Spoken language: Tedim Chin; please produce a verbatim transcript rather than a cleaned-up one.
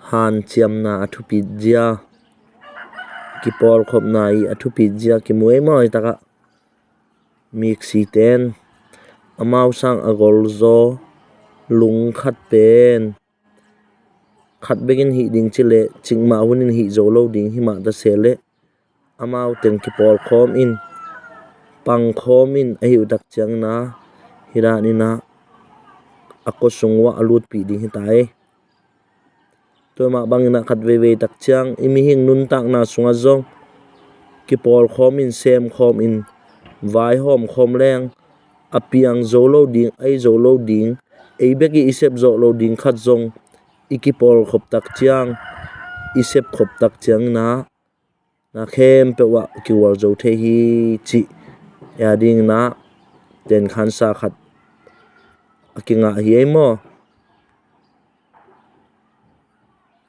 hanciamna a thupit zia, kipawlkhopna i a thupit zia kimu ei maw? Hi takah miksi ten amau sang a golzaw lungkhat pen khat bekin hih ding ci leh cikmah hunin hih zo lo ding himah ta se leh amau teng kipawlkhawm in pangkhawm in a hih uh tak ciangin ah hih danin ah a kua sung uah a lutpih ding hi ta ei. Tua mah bangin ah khat veivei tak ciang i mihing nuntakna sungah zong kipawlkhawm in semkhawm in vaihawm khawm leng a piang zo lo ding, ei zo lo ding, ei bek i i sep zawh lo ding khat zong i kipawlkhop tak ciang, i sepkhop tak ciangin ah na khempeuh ah kigual zo thei hi cih ei a dingin ah tenkhansa khat a kingah hi ei maw?